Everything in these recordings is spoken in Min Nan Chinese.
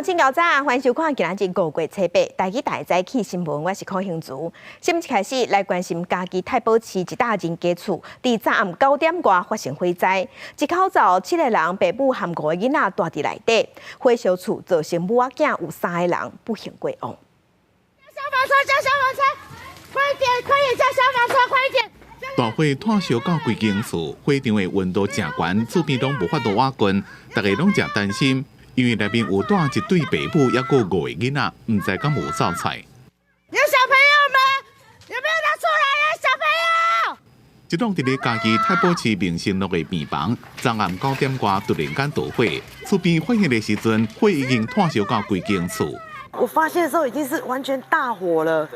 眾請早晨，歡迎收看今仔日五月初八台語大早起新聞，我是柯興竹。新聞一開始來關心嘉義太保市一大人家厝，佇昨暗9點外發生火災，一口灶七個人，爸母含五个囡仔蹛佇內底，火燒厝造成母仔囝有三個人不幸過往。消防車，叫消防車，快點，快點叫消防車，快點！大火湠燒到規間厝，火場的溫度誠懸，厝邊攏無法度倚近，大家攏誠擔心，因為內面有蹛一對爸母，猶閣五個囡仔，毋知敢有走出。有小朋友嗎？有沒有人出來啊？小朋友！這棟佇咧嘉義太保市民生路的病房，昨暗9點外突然間著火，厝邊發現的時陣，火已經湠燒到規間厝。我發現的時候已經是完全大火了。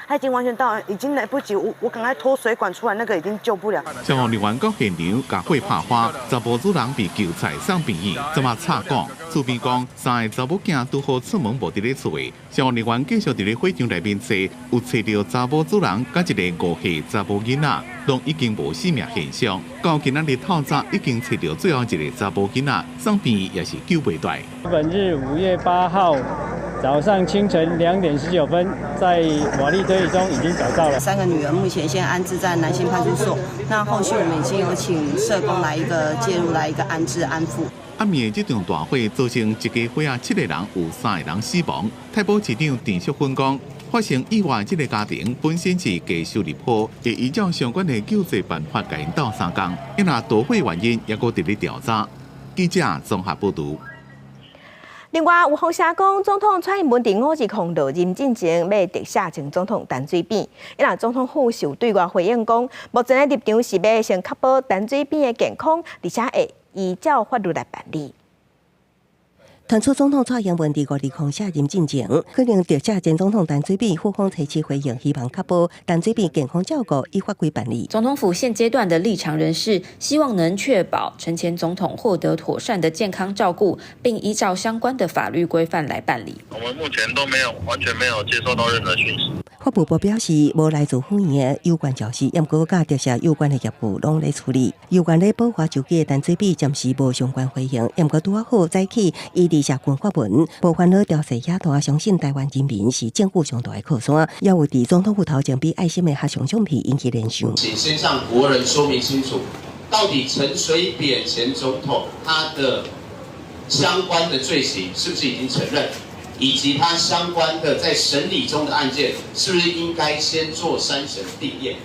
他已經完全到，已經來不及。我趕快拖水管出來，那個已經救不了。消防人員到現場共火拍花，查埔主人被救出來送病院，這馬插講，厝邊講三个查某囝拄好出門無佇咧厝的。消防人員繼續佇咧火場內面揣，有揣著查某主人佮一个5歲查某囡仔，攏已經無生命現象。到今仔日透早已經揣著最後一个查某囡仔，送病院也是救袂回來。本日5月8號早上清晨2點19分，在瓦礫堆中已經找到了三個女兒，目前先安置在南興派出所。那後續我們已經有請社工來一個介入，來一個安置安撫。暗暝的這場大火造成一家伙仔七個人有三個人死亡。太保市長鄭淑芬講，發生意外這个家庭本身是低收入戶，會依照相關的救濟辦法共𪜶鬥相共。因若著火原因猶閣佇咧調查。記者綜合報導。另外，有風聲講，總統蔡英文佇520落任進前，欲特赦前總統陳水扁。伊若總統府是有對外回應講，目前的立場是欲先確保陳水扁的健康，而且會依照法律來辦理。傳出總統蔡英文佇520卸任進前，可能特赦前總統陳水扁，府方採取回應，希望確保陳水扁健康照顧，依法規辦理。總統府現階段的立場仍是希望能確保陳前總統獲得妥善的健康照顧，並依照相關的法律規範來辦理。我們目前都沒有完全沒有接收到任何訊息。法務部表示，無來自府院的有關消息，毋過佮特赦有關的業務攏咧處理。有關咧保華手機的陳水扁暫時無相關回應，毋過拄仔好早起，伊佇社群發文，無煩惱調勢遐大，相信台灣人民是政府上大的靠山。也有佇總統府頭前比愛心的合相相片引起聯想。請先向國人說明清楚，到底陳水扁前總統他的相關的罪行是不是已經承認？以及他相關的在審理中的案件，是不是應該先做三審定讞，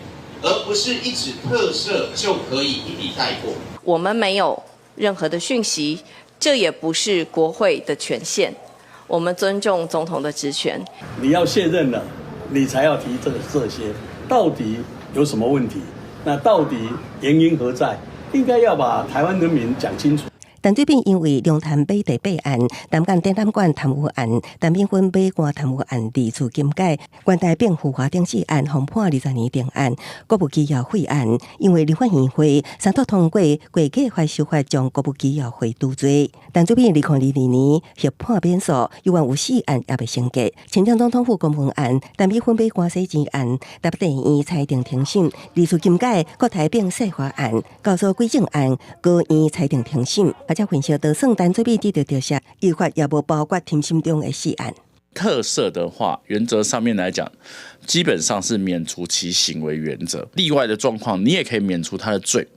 而不是一紙特赦就可以一筆帶過？我們沒有任何的訊息，這也不是國會的權限。我們尊重總統的職權。你要卸任了，你才要提這個這些，到底有什麼問題？那到底原因何在？應該要把台灣人民講清楚。陳水扁因為龍潭買地弊案、南港展覽館貪污案、陳敏芬買官貪污案二次禁解、關台變浮華頂死案、予判20年定案、國務機要費案，因為立法院會三讀通過國計法修法，將國務機要費除罪。陳水扁2022年獲判免訴，猶原有四案猶未審結。前總統府公文案、陳美芬買官洗錢案、台北地院裁定停審，二次禁解國台變細化案、教唆歸正案，高院裁定停審。而且分析，就算陳水扁得著特赦，依法也無包括庭審中的四案。特赦的話，原則上面來講，基本上是免除其刑為原則。例外的狀況，你也可以免除他的罪。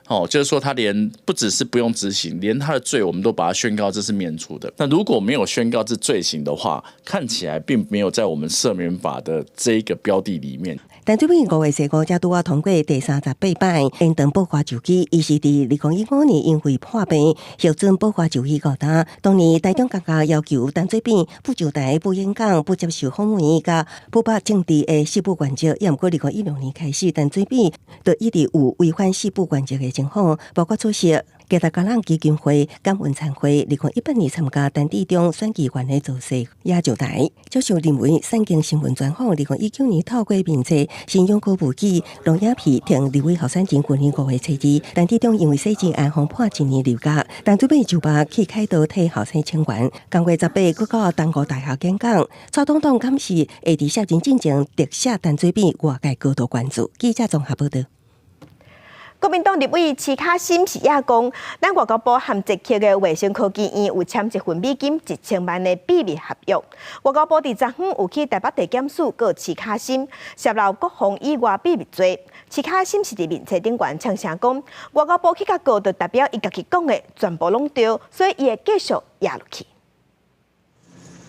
哦，就是說他連不只是不用執行，連他的罪我們都把它宣告這是免除的。那如果沒有宣告這罪行的話，看起來並沒有在我們赦免法的這一個標的裡面。陳水扁5月25才拄仔通過第38擺延長保華就期，伊是佇2015年因為破病獲准保華就期五冬。當年台中監獄要求陳水扁不上台、不演講、不接受訪問，佮不捌政治的四不原則。也毋過2016年開始，陳水扁就一直有違反四不原則的情況，包括出席吉達嘉朗基金會感恩餐會，2018年參加陳致中選議員的造勢也上台，接受認為產經新聞專訪。2019年透過面冊新勇歌舞伎龍影片聽立委候選人舊年5月初2，陳致中因為洗錢案予判1年入獄，陳水扁就捌去開刀替後生請願。今月18，閣到東吳大學演講，蔡總統敢是會佇卸任進前特赦陳水扁，外界高度關注。記者綜合報導。國民黨立委徐巧芯是也講，咱外交部和捷克的衛生科技院有簽一份美金1000萬的秘密合約。外交部佇昨昏有去台北地檢署告徐巧芯，洩露國防以外秘密罪。徐巧芯是佇面冊頂懸嗆聲講，外交部去共告，就代表伊家己講的全部攏對，所以伊會繼續壓落去。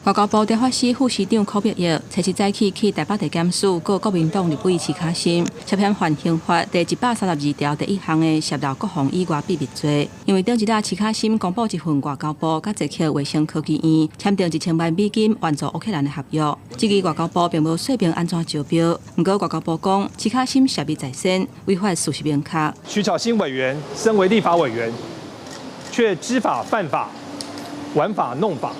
外交部調法司副司長柯碧玉，初七早起去台北地檢署告國民黨立委徐巧芯，涉嫌犯刑法第132條第1項的洩露國防以外秘密罪。因為頂一日徐巧芯公布一份外交部佮捷克衛生科技院簽訂1000萬美金援助烏克蘭的合約，這個外交部並無說明按怎招標。毋過外交部講，徐巧芯涉密在先，違法事實明確。徐巧芯委員身為立法委員，卻知法犯法，玩法弄法。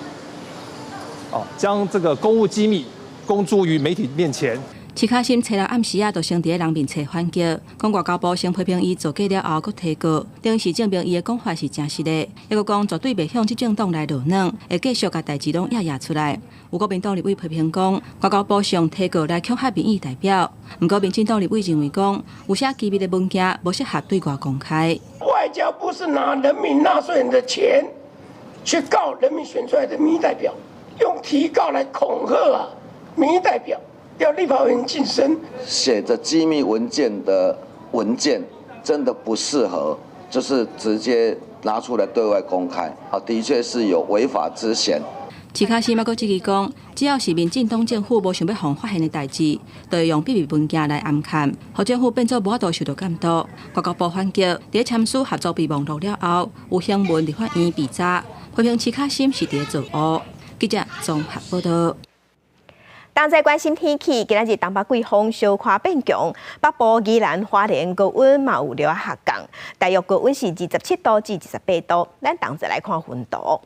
哦，將這個公務機密公諸於媒體面前。徐巧芯初六暗時仔就先佇咧人面冊反擊，講外交部先批評伊造假了後，閣提告，等於是證明伊的講法是誠實的。抑閣講絕對袂向執政黨來落軟，會繼續共代誌攏掖掖出來。有國民黨立委批評講，外交部是用提告來恐嚇民意代表。毋過民進黨立委認為講，有些機密的文件無適合對外公開。外交部是拿人民納稅人的錢去告人民選出來的民意代表。用提告來恐嚇啊，民意代表要立法委員噤聲。寫着機密文件的文件真的不適合，就是直接拿出來對外公開啊，的確是有違法之嫌。徐巧芯猶閣質疑講，只要是民進黨政府無想欲予人發現的代誌，就會用秘密文件來掩蓋，予政府變做無法度受到監督。外交部反擊，佇簽署合作備忘錄了後，有行文立法院備查，批評徐巧芯是佇咧造烏。記者綜合報道。當在關心天氣，今仔日東北季風小可變強，北部宜蘭花蓮高溫嘛有略下降，大約高溫是27度至28度。咱同齊來看雲圖。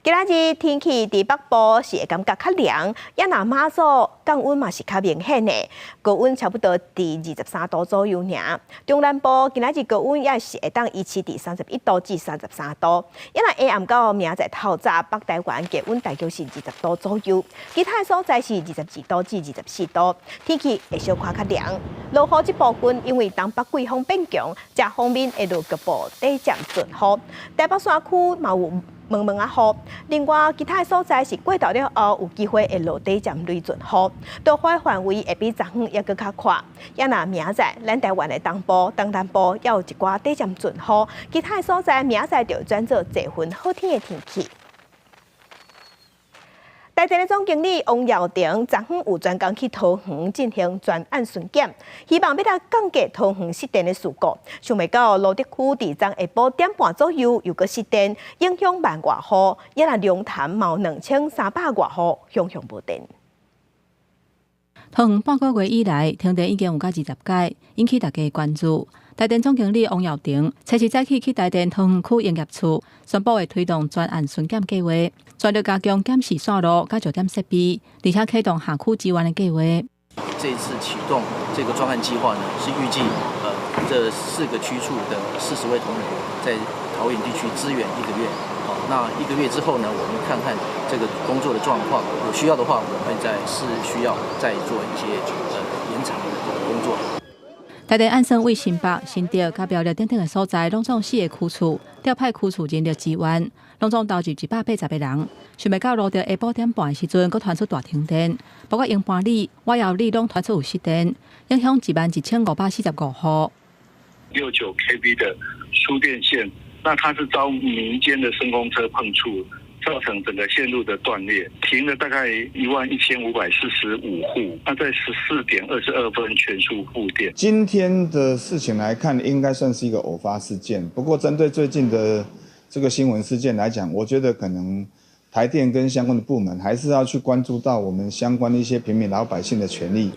今仔日天氣佇北部是會感覺較涼，也若馬祖降溫嘛是較明顯的，高溫差不多佇23度左右爾。中南部今仔日高溫也是會當維持佇31度至33度，也若下暗到明仔載透早，北台灣低溫大約是20度左右，其他所在是22度至24度，天氣會小可較涼。落雨這部分因為東北季風變強，這方面會落局部短暫陣雨，台北山區嘛有毛毛仔雨，另外其他所在是過晝了後有機會會落短暫雷陣雨，落雨範圍會比昨昏猶閣較闊。也若明仔載，咱台灣的東部、東南部也有一寡短暫陣雨，其他所在明仔載就轉做濟雲好天的天氣。台電的總經理王耀庭昨昏有專工去桃園進行專案巡檢，希望欲來降低桃園失電的事故。想袂到蘆竹區佇昨下晡點半左右又閣失電，影響萬外戶，也若龍潭嘛有2300外戶向向無電。桃園半個月以來，停電已經有到20擺，引起大家關注。台電總經理王耀庭初四早起去台電桃園區營業處，宣布會推動專案巡檢計劃，全力加強檢視線路、佮焦點設備，而且啟動轄區支援的計劃。這一次啟動這個專案計劃呢，是預計這四個區處的40位同仁在桃園地區支援一個月。好，那一個月之後呢，我們看看這個工作的狀況，有需要的話，我們會再視需要再做一些延長的這個工作。台電按算為新北、新竹、佮苗栗等等的所在，攏總四個區處調派區處人力支援，攏總投入180個人。想袂到蘆竹下晡點半的時陣，閣傳出大停電，包括英班里、瓦窯里攏傳出有失電，影響11,545戶。69 kV 的輸電線，那它是遭民間的聲控車碰觸，造成整個線路的斷裂，停了大概11,545戶。那在14點22分全數復電。今天的事情來看，應該算是一個偶發事件。不過，針對最近的這個新聞事件來講，我覺得可能台電跟相關的部門還是要去關注到我們相關的一些平民老百姓的權利。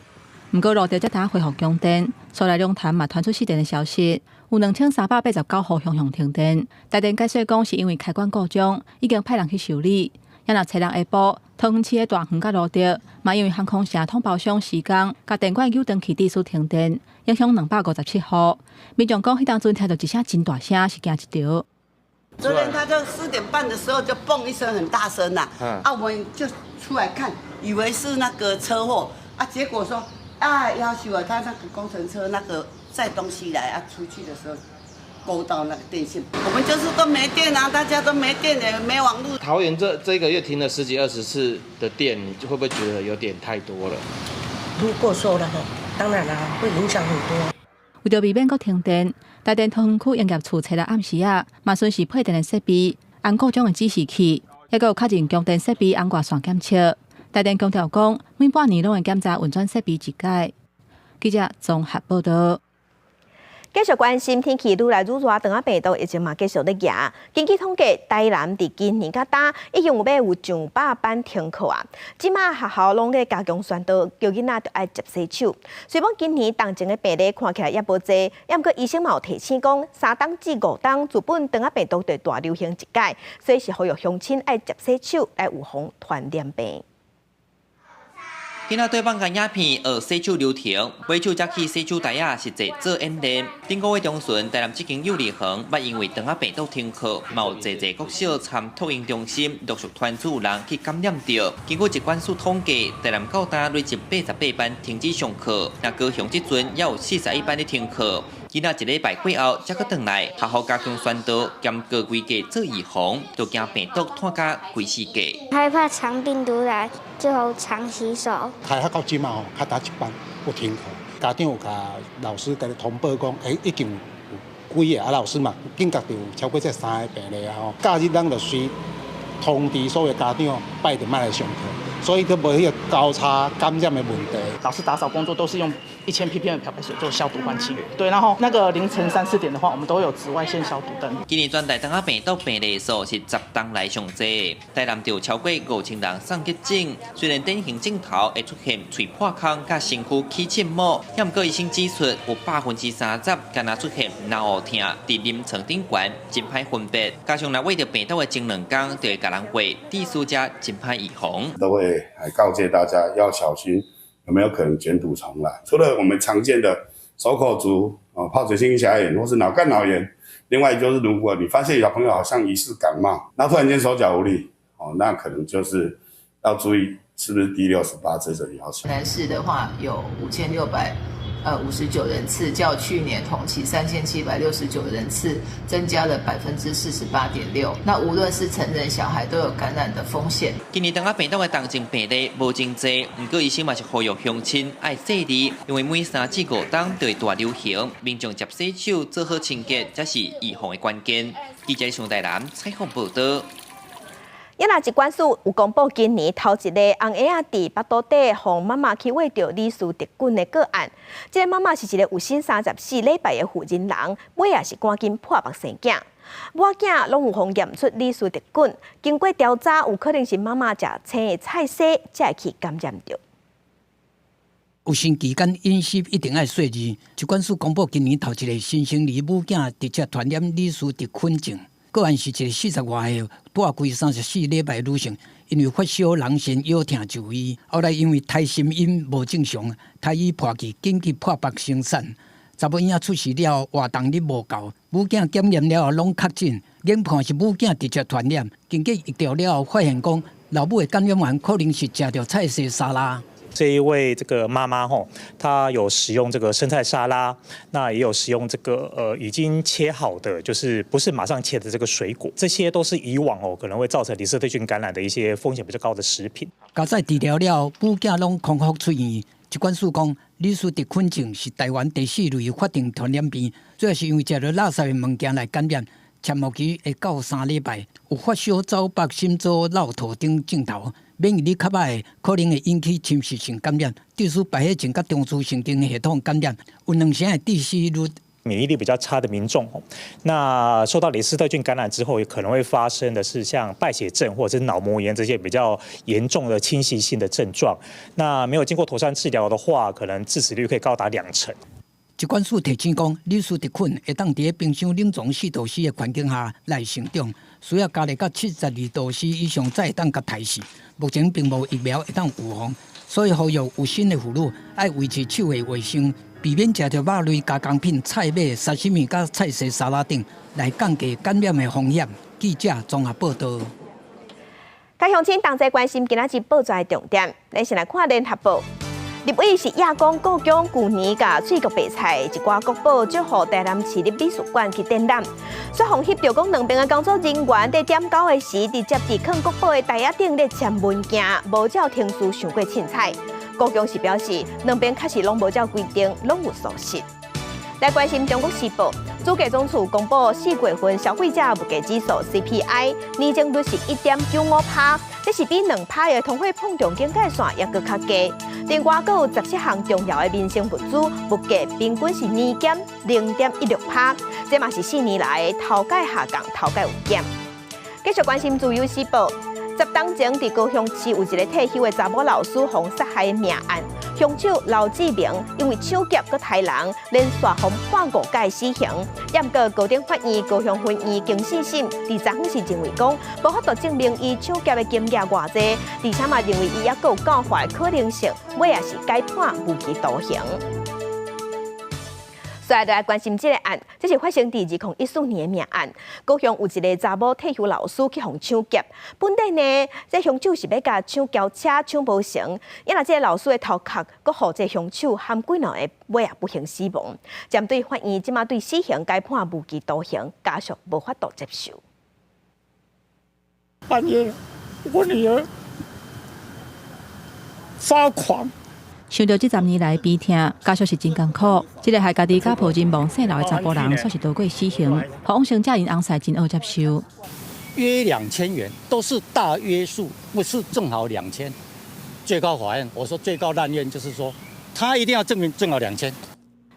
毋過，蘆竹這當恢復供電，所來龍潭嘛傳出失電的消息，有2389戶向向停電。台電解釋講是因為開關故障，已經派人去修理。也若初六下晡，桃園市的大園佮蘆竹，嘛因為航空城統包商施工，共電管扭斷去致使停電，影響257戶。民眾講，彼當陣聽著一聲真大聲，是驚一著。昨天他就4點半的時候就嘣一聲很大聲啦，啊，我們就出來看，以為是那個車禍，啊，結果說啊，夭壽啊，他那個工程車那個載東西來啊，出去的時候勾到那個電線。我們就是都沒電啊，大家都沒電也沒網路。桃園這個月停了十幾二十次的電，你會不會覺得有點太多了？如果說了哈，當然啦，會影響很多。為著避免閣停電，台電桃園區營業處初六暗時仔，嘛巡視配電的設備，按故障的指示器，抑閣有確認供電設備紅外線檢測。台電強調講，每半年攏會檢查運轉設備一擺。記者綜合報導。繼續關心天氣愈來愈熱，腸仔病毒疫情嘛繼續咧行。根據統計，台南佇今年到今已經有欲有上百班停課啊。這馬學校攏咧加強宣導，叫囡仔著愛捷洗手。雖罔今年重症的病例看起來也無濟，毋過醫生嘛有提醒講，3冬至5冬自本腸仔病毒就大流行一擺，所以是呼籲鄉親愛捷洗手來預防傳染病。囡仔對放工影片學洗手流程，買手才去洗手台仔實際做演練。頂個月中旬，台南這間幼兒園捌因為腸仔病毒停課，嘛有濟濟國小參托嬰中心陸續傳出有人去感染著。根據疾管署統計，台南到今累計88班停止上課，若高雄這陣也有41班咧停課。囡仔一禮拜過後才閣轉來，學校加強宣導兼高規格做預防，就驚病毒拖甲規世界。害怕腸病毒來，就常洗手。開學到這馬吼，較焦一班有停課，家長有共老師共通報講，已經有幾个啊，老師嘛警覺著有超過這三个病例啊吼。假日咱就隨通知所有家長拜六莫來上課，所以都無彼個交叉感染的問題。老師打掃工作都是用1000 ppm 的漂白水做消毒換氣。對，然後那個凌晨三四點的話，我們都有紫外線消毒燈。今年全台腸仔病毒病例數是10冬來上濟，台南就超過5000人送急診。雖然典型症頭會出現喙破空、佮身軀起疹毛，毋過醫生指出，有30%敢若出現腦霧疼，佇臨床頂懸真歹分別。加上若餵著病毒的前兩工，就會共人話，致使遮真歹預防。都會來告誡大家要小心，有沒有可能捲土重來？除了我們常見的手口足、啊疱疹性頰炎或是腦幹腦炎，另外就是如果你發現小朋友好像疑似感冒，那突然間手腳無力，哦，那可能就是要注意是不是 D68這種要求。南市的話有5659人次，較去年同期3769人次增加了48.6%。那無論是成人小孩都有感染的風險。今年腸仔病毒的重症病例無真濟，毋過醫生嘛是呼籲鄉親愛細膩，因為每3至5冬就會大流行，民眾捷洗手做好清潔，才是預防的關鍵。記者上台南採訪報導。也若疾管署有公布今年頭一個紅嬰仔佇腹肚底予媽媽去餵著李斯特菌的個案。這个媽媽是一個有身34禮拜的婦人人，尾也是趕緊破腹生囝，母仔囝攏有予驗出李斯特菌。經過調查，有可能是媽媽食青的菜薒，才會去感染著。有生期間飲食一定愛細膩。疾管署公布今年頭一个新生兒母囝直接傳染李斯特菌症。個案是一个40外歲、蹛規34禮拜女性，因為發燒、脓糝、腰疼就醫，後來因為胎心音無正常，胎兒破去，緊急破腹生產。查某嬰仔出世了後，活動力無夠，母囝檢驗了後攏確診，研判是母囝直接傳染。經過疫調了後，發現講老母的感染源可能是食著菜薒沙拉。這一位這個媽媽吼，她有使用這個生菜沙拉，那也有使用這個已經切好的，就是不是馬上切的這個水果，這些都是以往哦可能會造成李斯特菌感染的一些風險比較高的食品。加載治療了後，母囝攏康復出院。疾管署講，李斯特菌症是台灣第四類法定傳染病，主要是因為食著垃圾的物件來感染，潛伏期會到3禮拜，有發燒、走腹、心燥、落吐等症頭。免疫力較䆀的，可能會引起侵襲性感染，致使敗血症佮中樞神經系統感染，有兩成的致死率。免疫力比較差的民眾，那受到李斯特菌感染之後，可能會發生的是像敗血症或者是腦膜炎這些比較嚴重的侵襲性的症狀。那沒有經過妥善治療的話，可能致死率可以高達2成。疾管署提醒講，李斯特菌會當佇冰箱冷藏4度C 的環境下來成長，需要加熱到72度C 以上才會當共刣死。目前並無疫苗會當預防，所以呼籲有身的婦女愛維持手的衛生，避免食著肉類加工品、菜尾、沙西米佮菜薒沙拉等，來降低感染的風險。記者綜合報導。各鄉親同齊關心今仔日報紙的重點，咱先來看聯合報。立委是亞講故宮舊年共翠谷白菜一寡國寶借予台南市立美術館去展覽，煞予翕著講兩邊的工作人員佇點交的時，直接佇囥國寶的台仔頂咧簽文件，無照程序傷過凊彩。故宮是表示，兩邊確實攏無照規定，攏有疏失。來關心中國時報，主計總處公布4月份消費者物價指數 CPI 年增率是1.95%，這是比2%的通貨膨脹警戒線猶閣較低。另外，閣有17項重要的民生物資物價平均是年減0.16%，這嘛是4年來頭擺下降，頭擺有減。繼續關心自由時報，10冬前佇高雄市有一个退休的查某老師予殺害的命案，兇手劉志明因為搶劫閣刣人，連續予判五屆死刑。毋過高等法院高雄分院經四審，佇昨昏是認為講，無法度證明伊搶劫的金額偌濟，而且嘛認為伊猶閣有教化的可能性，尾仔是改判無期徒刑。所以來關心這个案，這是發生佇2014年的命案。高雄有一个查某退休老師去予搶劫，本底呢，這兇手是欲共搶轎車搶無成，因為這个老師的頭殼，閣予這兇手撼幾兩下，尾仔不幸死亡。針對法院這馬對死刑改判無期徒刑，家屬無法度接受。半夜，我女兒發狂。想著這10年來悲痛，家屬是真艱苦。這个害家己佮抱人亡姓劉的查埔人，煞是逃過死刑，予往生者𪜶翁婿真惡接受。約2000元，都是大約數，不是正好兩千。最高法院，我說最高爛院就是說，他一定要證明正好兩千。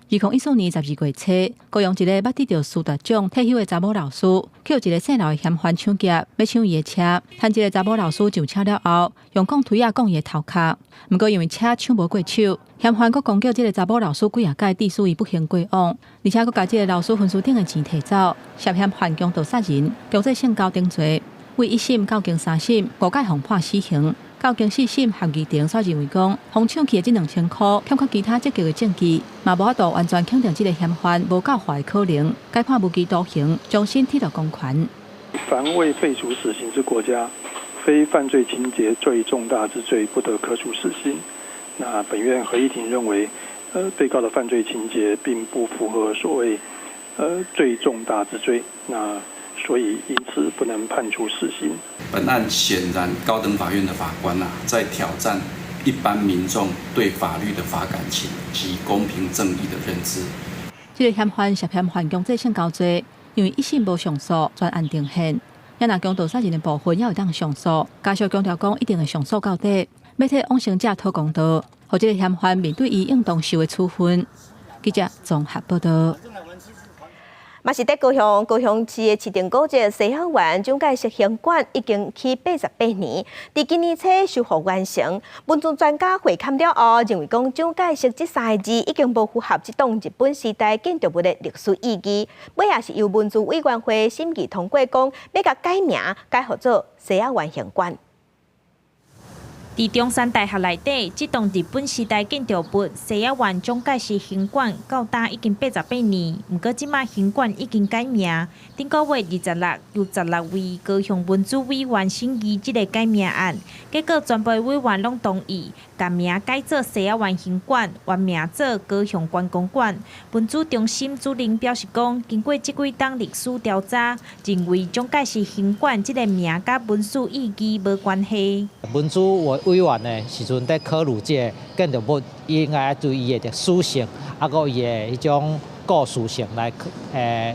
2014年12月初，高雄一个捌得著師大獎退休的查某老師，去予一个姓劉的嫌犯搶劫，欲搶伊的車。趁這个查某老師上車了後，用鋼錘仔摃伊的頭殼。毋過因為車搶無過手，嫌犯閣攻擊這个查某老師幾仔擺，致使伊不幸過往，而且閣共這个老師分屍頂的錢提走，涉嫌犯強盜殺人、強制性交等罪。為一審到經三審，五擺予判死刑。到經四審合議庭所認為講，予搶去的這2000箍欠缺其他積極的證據，嘛無法度完全肯定這个嫌犯無教化的可能，改判無期徒刑，終身褫奪公權。凡未廢除死刑之國家，非犯罪情節最重大之罪，不得科處死刑。那本院合議庭認為，被告的犯罪情節並不符合所謂，最重大之罪，那所以因此不能判處死刑。本案顯然高等法院的法官啊，在挑戰一般民眾對法律的法感情及公平正義的認知。這个嫌犯涉嫌犯強制性交罪，因為一審無上訴，全案定讞。也若強盜殺人的部分也會當上訴，家屬強調講一定會上訴到底，欲替往生者討公道，予這个嫌犯面對伊應當受的處分。記者綜合報道。嘛是佇高雄，高雄市的市定古蹟西仔灣蔣介石行館已經起88年，佇今年初修復完成。文資專家會勘了後，認為講蔣介石這三个字已經無符合這棟日本時代建築物的歷史意義。尾仔是由文資委員會審議通過，講欲共改名，改號做西仔灣行館。佇中山大學內底，這棟日本時代建築物西仔灣蔣介石行館，到今已經88年。毋過這馬行館已經改名。頂個月26，由16位高雄文資委員審議這个改名案，結果全部委員攏同意，共名改做西仔灣行館，原名做高雄觀光館。文資中心主任表示講，經過這幾冬歷史調查，認為蔣介石行館這个名佮文史意義無關係。文資委員的時陣，佇考慮這个建築物應該對伊的歷史性，啊，閣伊的彼種故事性來，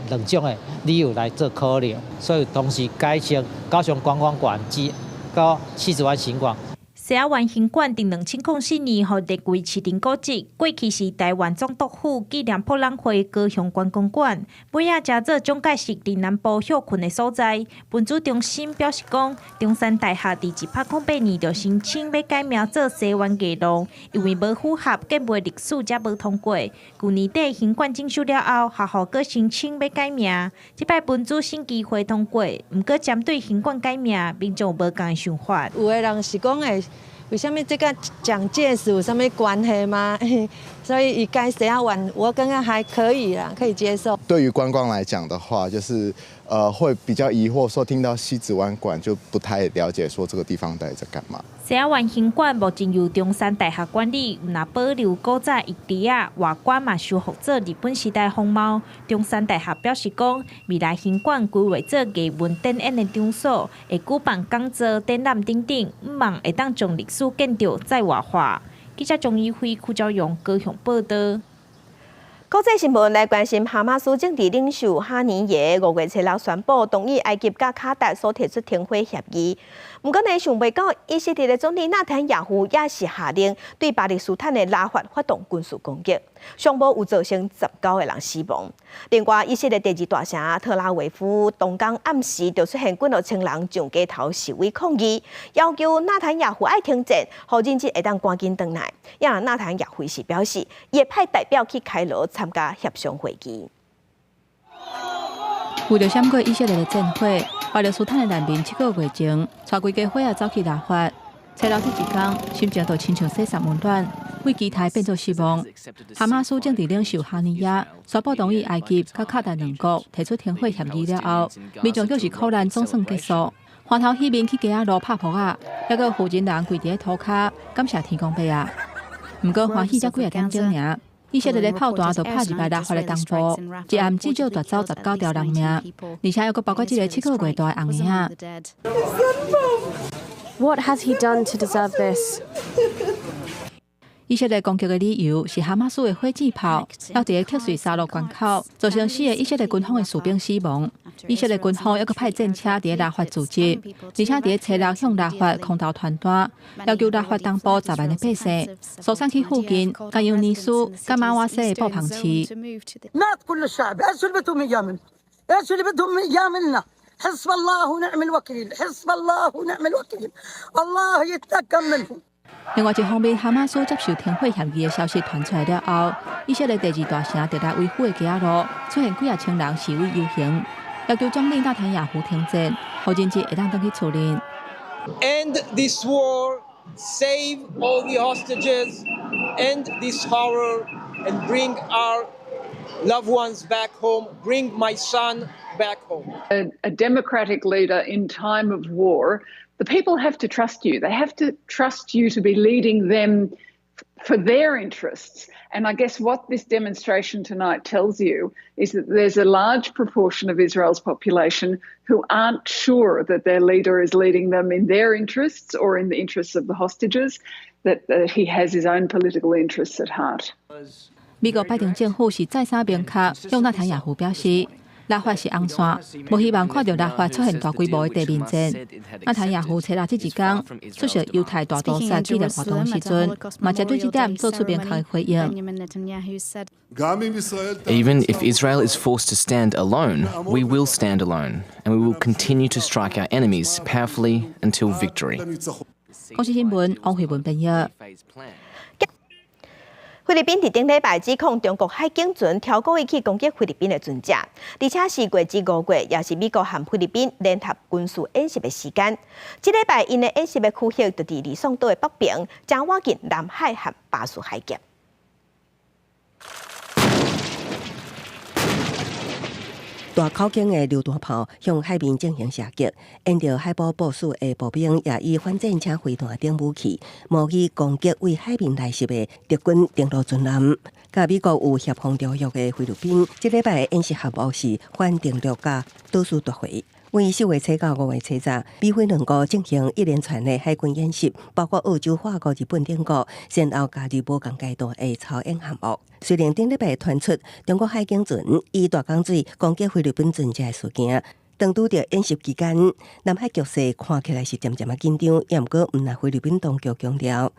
兩種的理由來做考量，所以同時改稱高雄觀光館至到西子灣行館。西仔灣行館佇2004年予列為市定古蹟，過去是臺灣總督府紀念博覽會高雄觀光館，尾仔成做蔣介石佇南部歇睏的所在。文資中心表示講，中山大學佇108年就申請欲改名做西灣藝廊，因為無符合建物歷史，才無通過。舊年底行館整修了後，學校閣申請欲改名，這擺文資審議會通過，毋過針對行館改名，民眾無仝想法。有的人是講會。為啥物這佮蔣介石有啥物關係嗎？所以伊改西仔灣，我感覺還可以啦，可以接受。對於觀光來講的話，就是會比較疑惑，說聽到西子灣館就不太了解，說這個地方到底在幹嘛。西仔灣行館目前由中山大學管理，毋但保留古早遺址仔，外觀嘛修復做日本時代風貌。中山大學表示講，未來行館規劃做藝文展演的場所，會舉辦講座、展覽等等，向望會當將歷史建築再活化。記者鍾怡輝、邱昭勇高雄報道。國際新聞來關心，哈馬斯政治領袖哈尼耶5月初六宣布同意埃及佮卡達所提出停火協議。毋過呢，想袂到以色列的總理納坦雅胡也是下令對巴勒斯坦的拉法發動軍事攻擊，上無有造成19個人死亡。另外，以色列第二大城特拉維夫當工暗時就出現幾若千人上街頭示威抗議，要求納坦雅胡愛停戰，予人質會當趕緊轉來。也納坦雅胡是表示，伊會派代表去開羅參加協商會議。為著閃過以色列的戰火，巴勒斯坦的難民7個月前，帶規家伙仔走去拉法。初六這一工，心情就親像洗衫溫暖，為期待變做失望。哈馬斯政治領袖哈尼亞宣布同意埃及佮卡達兩國提出停火協議了後，民眾表示苦難總算結束，歡頭喜面去街仔路拍噗仔，猶閣有婦人人跪佇咧塗跤，感謝天公伯仔。毋過歡喜才幾仔點鐘爾。以色列的炮彈就拍入來拉法的東部，一暗至少奪走19條人命，而且猶閣包括這个7個月大的紅嬰仔。 What has he done to deserve this? 以色列攻擊的理由是哈馬斯的火箭炮落佇咧克瑞沙洛關口，造成四个以色列軍方的士兵死亡。以色列軍方猶閣派戰車佇咧拉法駐紮，而且佇咧初六向拉法空投傳單，要求拉法東部10萬的百姓疏散去附近汗尤尼斯、佮馬瓦西的布棚市。 مات كل الشعب ايش اللي بدهم اياه من ايش اللي بدهم اياه منا حسب الله ونعم الوكيل حسب الله ونعم الوكيل الله يتقم منهم 另外一方面，哈馬斯接受停火協議的消息傳出來了後，以色列第二大城特拉維夫的街仔路出現幾仔千人示威遊行，要求總理納坦雅胡停戰，予人質會當轉去厝裡。 End this war, save all the hostages, end this horror, and bring our loved ones back home. Bring my son back home. A democratic leader in time of war, the people have to trust you. They have to trust you to be leading them for their interests. And I guess what this demonstration tonight tells you is that there's a large proportion of Israel's population who aren't sure that their leader is leading them in their interests or in the interests of the hostages, that he has his own political interests at heart. 美國拜登政府是再三明確向納坦雅胡表示，拉法是紅線，無希望看著拉法出現大規模的地面戰。納坦雅胡初六這一工出席猶太大屠殺紀念活動時陣，嘛針對這點做出明確的回應。 Even if Israel is forced to stand alone, we will stand alone, and we will continue to strike our enemies powerfully until victory. 公視新聞王慧文編譯。菲律賓佇頂禮拜指控中國海警船超故意去攻擊菲律賓的船隻，而且是過去5月，也是美國和菲律賓聯合軍事演習的時間。這禮拜𪜶的演習的區域就佇呂宋島的北邊，誠倚近南海和巴士海峽。大口徑的榴彈炮向海面進行射擊，沿著海部部署的步兵也以反戰車飛彈等武器模擬攻擊對海面來襲的敵軍登陸船艦。佮美國有協防條約的菲律賓，這禮拜的演習項目是反登陸佮島嶼奪回。為4月初到5月初十，美菲兩國進行一連串的海軍演習，包括澳洲、法國、日本等國先後加入無仝階段的操演項目。雖然頂禮拜傳出中國海警船以大江水攻擊菲律賓船隻的事件，當拄著演習期間，南海局勢看起來是漸漸仔緊張，也毋過毋但菲律賓當局強調，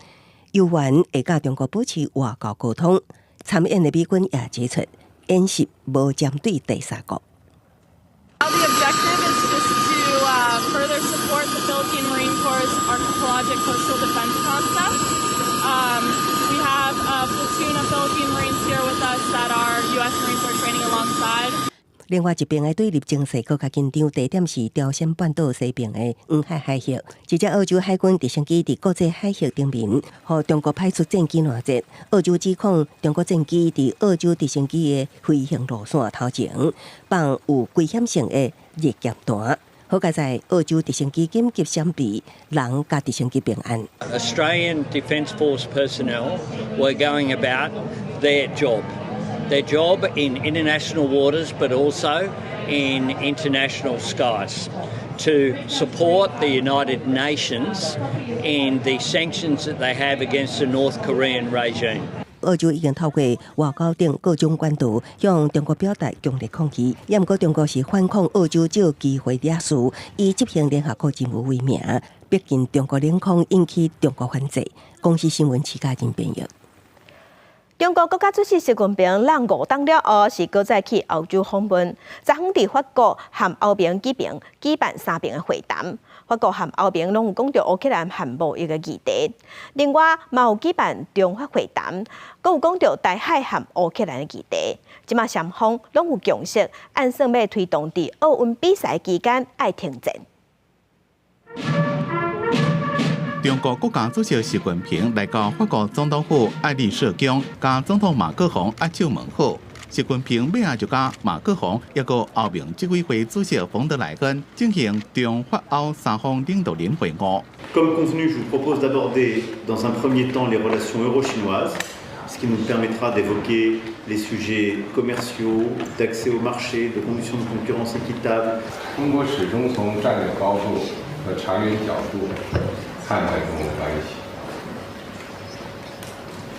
猶原會佮中國保持外交溝通。參演的美軍也指出，演習無針對第三國。 The objective is just to further support the Philippine Marine Corps' archipelagic coastal defense concept. We have a platoon of Philippine Marines here with us that our U.S. Marines are training alongside. 另外一邊的對立情勢閣較緊張，地點是朝鮮半島西邊的黃海海域。一隻澳洲海軍直升機佇國際海域頂面，予中國派出戰機攔截。澳洲指控中國戰機佇澳洲直升機的飛行路線頭前放有危險性的熱鹹彈。好佳哉澳洲直升機緊急閃避，人佮直升機平安。 Australian Defence Force personnel were going about their job. Their job in international waters, but also in international skies, to support the United Nations in the sanctions that they have against the North Korean regime. 澳洲已經透過外交等各種管道向中國表達強烈抗議，也毋過中國是反控澳洲藉機會惹事，以執行聯合國任務為名，逼近中國領空，引起中國反制。公視新聞徐嘉仁編譯。中國國家主席習近平踭五冬了後，是閣再去歐洲訪問。昨昏佇法國和歐盟舉辦三邊的會談。法國和歐盟攏有講著烏克蘭和貿易的議題。另外，嘛有舉辦中法會談，閣有講著台海和烏克蘭的議題。這馬雙方攏有共識，按算欲推動佇奧運比賽期間愛停戰。中國國家主席習近平來到法國總統府愛麗舍宮，佮總統馬克宏握手問好。習近平尾仔就佮馬克宏抑閣歐盟執委會主席馮德萊恩進行中法歐三方領導人會晤。 Comme convenu, je vous propose d'aborder dans un premier temps les relations euro-chinoises, ce qui nous permettra d'évoquer les sujets commerciaux, d'accès au marché, de conditions de concurrence équitable. 中國始終從戰略高度和長遠角度看待中歐關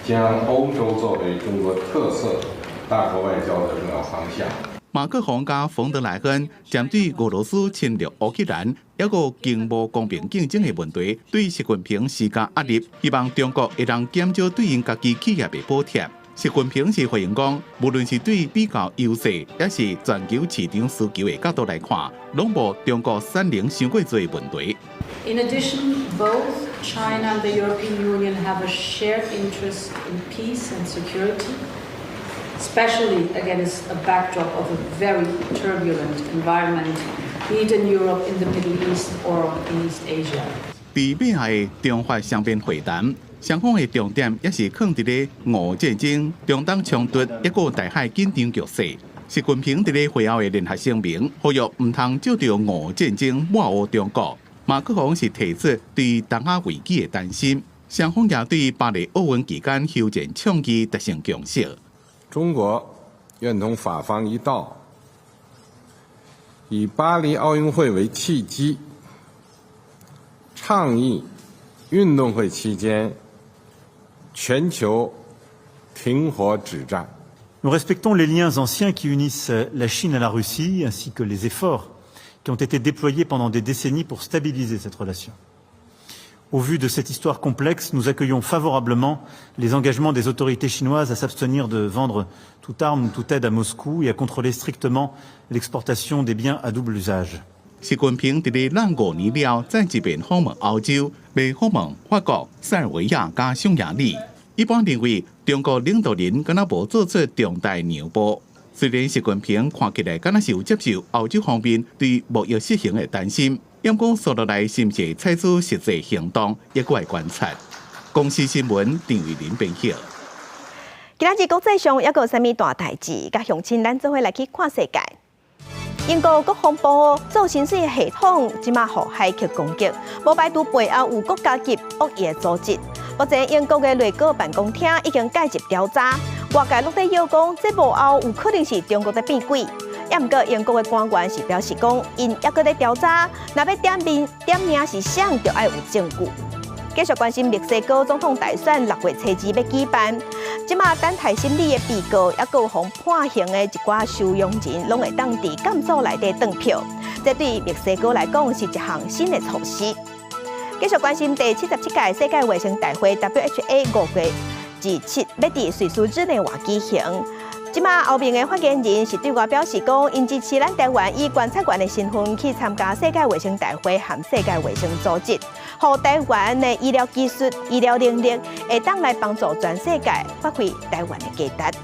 係，將歐洲作為中國特色大國外交的重要方向。馬克宏佮馮德萊恩針對俄羅斯侵略烏克蘭，抑閣經貿公平競爭的問題，對習近平施加壓力，希望中國會當減少對𪜶家己企業的補貼。習近平是回應講，無論是對比較優勢，抑是全球市場需求的角度來看，攏無中國產能傷過濟問題。 In addition, both China and the European Union have a shared interest in peace and security, especially against a backdrop of a very turbulent environment, be it in Europe, in the Middle East, or in East Asia. 佇尾仔的中法雙邊會談，雙方的重點也是囥佇咧俄戰爭、中東衝突，抑閣台海緊張局勢。習近平佇咧會後的聯合聲明，呼籲毋通藉著俄戰爭抹烏中國。馬克宏是提出對東亞危機的擔心，雙方也對巴黎奧運期間休戰倡議達成共識。中國願同法方一道，以巴黎奧運會為契機，倡議運動會期間全球停火止戰。 Nous respectons les liens anciens qui unissent la Chine à la Russie, ainsi que les efforts qui ont été déployés pendant des décennies pour stabiliser cette relation. Au vu de cette histoire complexe, nous accueillons favorablement les engagements des autorités chinoises à s'abstenir de vendre toute arme ou toute aide à Moscou et à contrôler strictement l'exportation des biens à double usage. 習近平佇咧踭5年了，再一遍訪問歐洲，欲訪問法國、塞爾維亞佮匈牙利。一般認為，中國領導人敢若無做出重大讓步。雖然習近平看起來敢若是有接受歐洲方面對貿易失衡的擔心，毋過紲落來是毋是採取實際行動，猶閣愛觀察。公視新聞陳慧琳編譯。今仔日國際上猶閣有啥物大代誌？佮鄉親咱做伙來去看世界。英國國防部做薪水系統，這馬予駭客攻擊，無排除背後有國家級惡意的組織。目前英國的內閣辦公廳已經介入調查，外界攏咧臆講，這幕後有可能是中國咧變鬼。也毋過英國的官員是表示講，𪜶猶閣咧調查，若欲點名點名是誰，就愛有證據。繼續關心墨西哥總統大選6月初二欲舉辦，這馬等待審理的被告，抑閣有予判刑的一寡收容人，攏會當佇監所內底轉票。這對墨西哥來講是一項新的措施。繼續關心第77屆世界衛生大會 WHA 5月27欲佇瑞士日內瓦舉行。這馬歐盟的發言人是對外表示講，𪜶支持咱台灣以觀察員的身份去參加世界衛生大會和世界衛生組織，予台灣的醫療技術、醫療能力會當來幫助全世界發揮台灣的價值。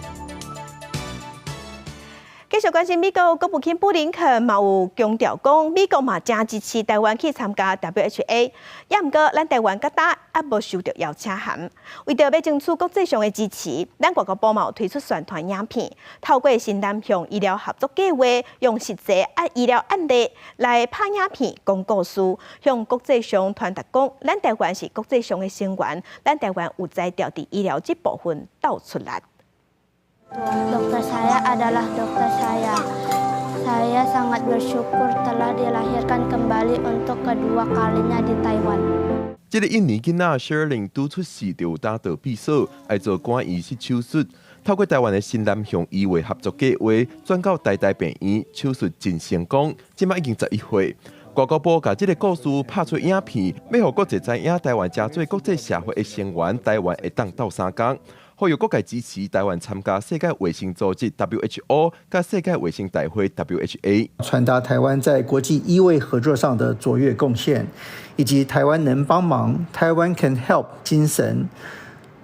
繼續關心美國國務卿布林肯嘛有強調講，美國嘛誠支持台灣去參加 WHA，也毋過咱台灣佮今猶無收著邀請函。為著欲爭取國際上的支持，咱外交部嘛有推出宣傳影片，透過新南向醫療合作計劃，用實際啊醫療案例來拍影片講故事，向國際上傳達講，咱台灣是國際上的成員，咱台灣有才調佇醫療這部分鬥出力。 Dokter saya adalah dokter saya. Saya sangat bersyukur telah dilahirkan kembali untuk kedua kalinya di Taiwan. 這个印尼囡仔 Sherlyn 拄出世就有膽道閉鎖，愛做肝移植手術。透過台灣的新南向醫衛合作計劃，轉到台大病院手術真成功，這馬已經11歲。外交部共這个故事拍出影片，欲予國際知影台灣誠做國際社會的成員，台灣會當鬥相共。呼籲各界支持台灣參加世界衛生組織 WHO 佮世界衛生大會 WHA，傳達台灣在國際醫衛合作上的卓越貢獻，以及台灣能幫忙、Taiwan can help 精神，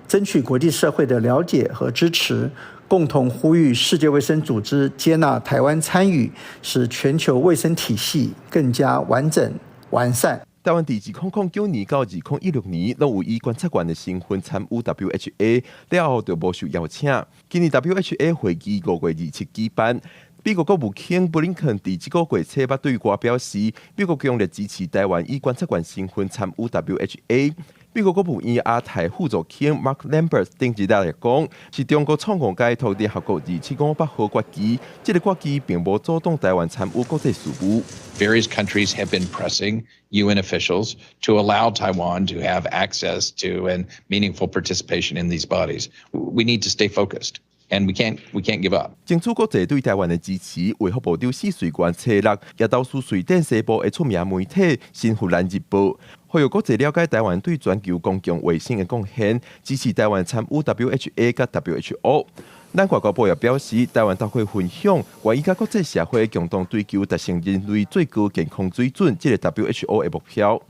爭取國際社會的了解和支持，共同呼籲世界衛生組織接納台灣參與，使全球衛生體系更加完整完善。台灣佇2009年到2016年，攏有以觀察員的身份參與 WHA，了後就無受邀請。今年 WHA 會議5月27舉辦，美國國務卿布林肯佇這個月初八對外表示，美國強烈支持台灣以觀察員身份參與 WHA。美國國務院亞太副助卿 Mark Lambert 頂日來講，是中國錯誤解讀聯合國2758號決議，這个決議並無阻擋台灣參與國際事務。 Various countries have been pressing UN officials to allow Taiwan to have access to and meaningful participation in these bodies. We need to stay focused. And we can't give up. 爭取國際對台灣的支持，衛福部長施瑞元初六也投書瑞典西部的出名媒體《新芬蘭日報》，呼籲國際了解台灣對全球公共衛生的貢獻，支持台灣參與 WHA 佮 WHO。咱外交部也表示，台灣透過分享，願意佮國際社會共同追求達成人類最高健康水準，這个 WHO 的目標。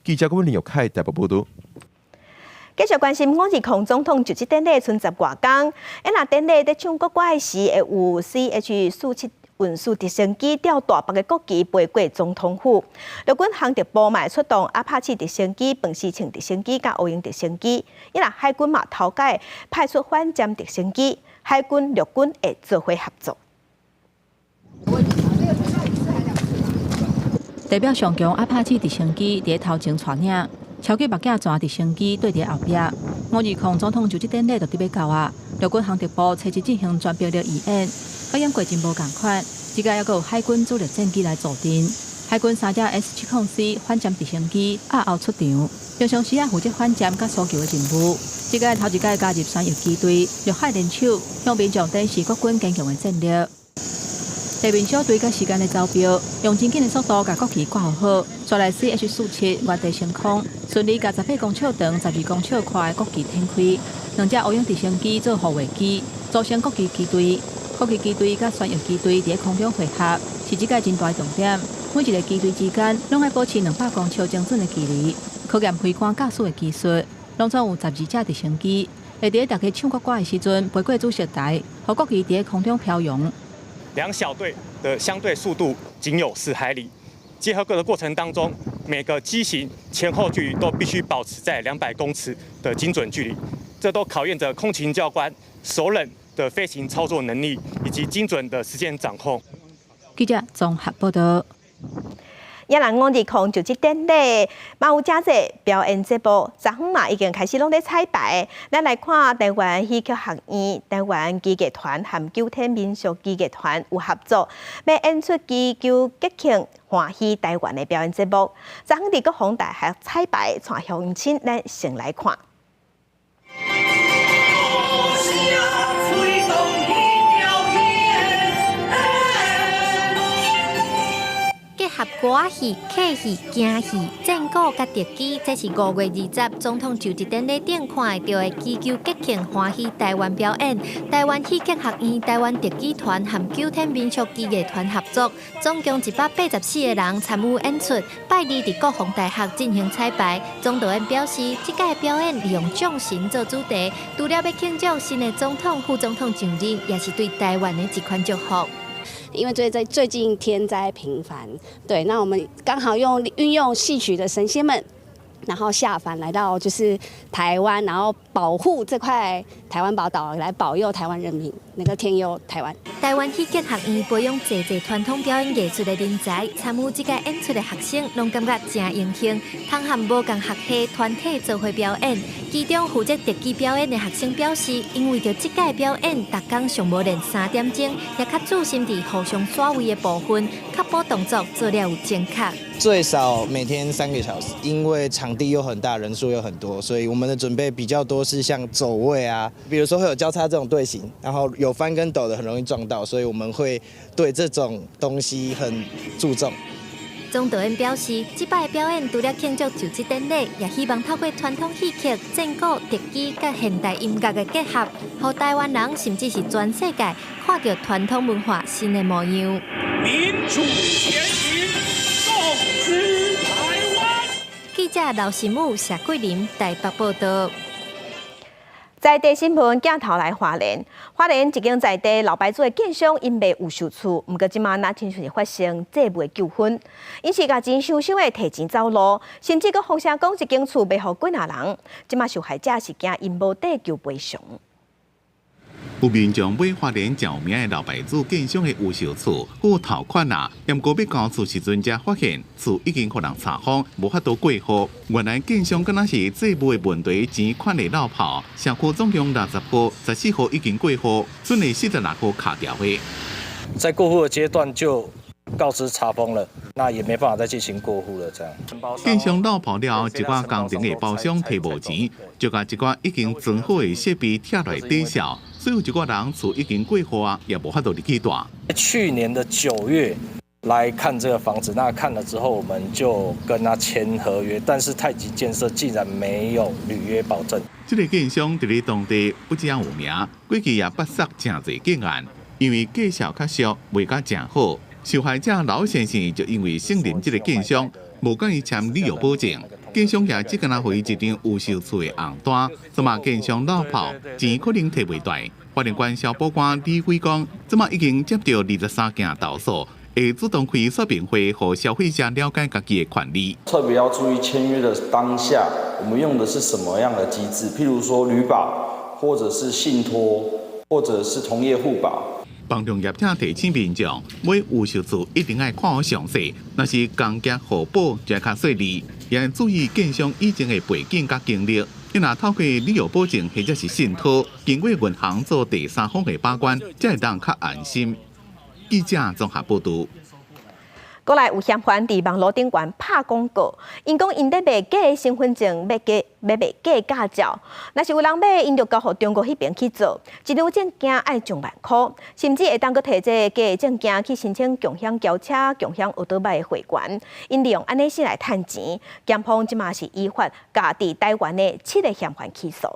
記者郭林玉凱台北報導。繼續關心520總統就職典禮賰十外工，欸若典禮佇唱國歌的時，會有 CH-47運輸直升機吊大白的國旗飛過總統府。陸軍航特部嘛出動阿帕契直升機、飯匙銃直升機佮烏鷹直升機，欸若海軍嘛頭擺派出反潛直升機，海軍陸軍會做伙合作。代表上強阿帕契直升機佇頭前帶領。超過目鏡船直升機綴佇後壁。520總統就職典禮就佇欲到啊！陸軍航特部初一進行全兵力預演，佮演過真無仝款。這擺猶閣有海軍主力戰機來助陣，海軍三隻 S-70C 反潛直升機押後出場，平常時啊負責反潛佮搜救的任務。這擺頭一擺加入旋翼機隊，陸海聯手，向民眾展示國軍堅強的戰力。地面小隊佮時間的走標，用真緊的速度共國旗掛好，紲來 CH-47原地升空，順利共18公尺長、12公尺寬的國旗展開。兩隻烏鷹直升機做護衛機，組成國旗機隊。國旗機隊佮旋翼機隊佇空中匯合，是這擺真大重點。每一个機隊之間，攏愛保持200公尺精準的距離，考驗飛官駕駛的技術。攏總有12隻直升機，會佇大家唱國歌的時陣，飛過主席台，予國旗佇空中飄揚。兩小隊的相對速度僅有10海里，結合的過程當中，每個機型前後距離都必須保持在200公尺的精準距離，這都考驗着空勤教官熟稔的飛行操作能力以及精準的時間掌控。記者綜合報道。也人520就職典禮，嘛有誠濟表演節目，昨昏嘛已經開始攏咧彩排。咱來看台灣戲曲學院、台灣京劇團和九天民俗京劇團有合作，欲演出祈求吉慶歡喜台灣的表演節目。昨昏佇國防大學彩排，帶鄉親咱先來看。結合歌仔戲、客戲、京戲、戰鼓佮特技，這是5月20總統就職典禮頂看會著的祈求吉慶歡喜台灣表演。台灣戲劇學院台灣特技團和九天民俗技藝團合作，總共184個人參與演出。拜二佇國防大學進行彩排。總導演表示，這屆表演利用眾神做主題，除了欲慶祝新的總統、副總統上任，也是對台灣的一款祝福。因為最近天災頻繁，對，那我們剛好用運用戲曲的神仙們，然後下凡來到就是台灣，然後保護這塊台灣寶島，來保佑台灣人民能夠天佑台灣。台灣戲劇學院培養濟濟傳統表演藝術的人才，參與這屆演出的學生攏感覺誠榮幸，通和無仝學系團體做伙表演。其中負責特技表演的學生表示，因為著這屆表演，逐工上無練3點鐘，也較注心佇互相耍威的部分，確保動作做了有正確。最少每天3個小時，因為場地又很大，人數又很多，所以我們的準備比較多是像走位啊，比如說會有交叉這種隊形，然後有翻跟斗的很容易撞到，所以我們會對這種東西很注重。總導演表示，這擺表演除了慶祝就職典禮，也希望透過傳統戲曲、戰鼓、特技佮現代音樂的結合，予台灣人甚至是全世界看著傳統文化新的模樣。民主前行，共知台灣。記者劉新武、謝桂林台北報導。在地新聞鏡頭來花蓮，花蓮一間在地老牌子的建商𪜶賣預售厝，毋過這馬若親像是發生債務糾紛，𪜶是共錢收收的提錢走路，甚至閣放聲講一間厝賣予幾若人，這馬受害者是驚𪜶無地求賠償。有民眾買花蓮誠有名的老牌子建商的預售厝，付頭款啊，毋過欲交厝時陣才發現厝已經予人查封，無法度過戶。原來建商敢若是債務的問題，錢款的落跑，社區總共60戶，14戶已經過戶，剩的46戶卡牢的。在過戶的階段就告知查封了，那也沒辦法再進行過戶了。這樣。建商落跑了後，一寡工程的包商提無錢，就共一寡已經裝好的設備拆來抵銷。所以有一寡人厝已經過戶啊，也無法度入去蹛。去年的9月來看這個房子，那看了之後，我們就跟他簽合約，但是太極建設竟然沒有履約保證。這个建商佇咧當地不只有名，過去也捌殺誠濟建案，因為價數較俗，賣甲誠好。受害者老先生就因為信任這个建商，無共伊簽履約保證，建商也只敢若予伊一張預售厝的紅單，這馬建商落跑，錢可能提袂回。法律官消保官李輝講，這馬已經接著23件投訴，會主動開說明會，予消費者了解家己的權利。特別要注意簽約的當下，我們用的是什麼樣的機制？譬如說履保，或者是信託，或者是同業互保。房仲業者提醒民眾，買預售厝一定愛看好詳細，若是工價互保就較細膩，也愛注意建商以前的背景佮經歷。你若透過履約保證或者是信託，經過銀行做第三方的把關，才會當較安心。記者綜合報導。閣來有嫌犯佇網路頂懸拍廣告，𪜶講𪜶咧賣假身份證，欲假欲賣假駕照。若是有人買，𪜶就交予中國彼爿去做，一張證件愛上萬箍，甚至會當閣提這個假證件去申請共享轎車、共享歐多擺的會員。𪜶利用按呢式來趁錢，檢方這馬是依法共佇台灣的七個嫌犯起訴。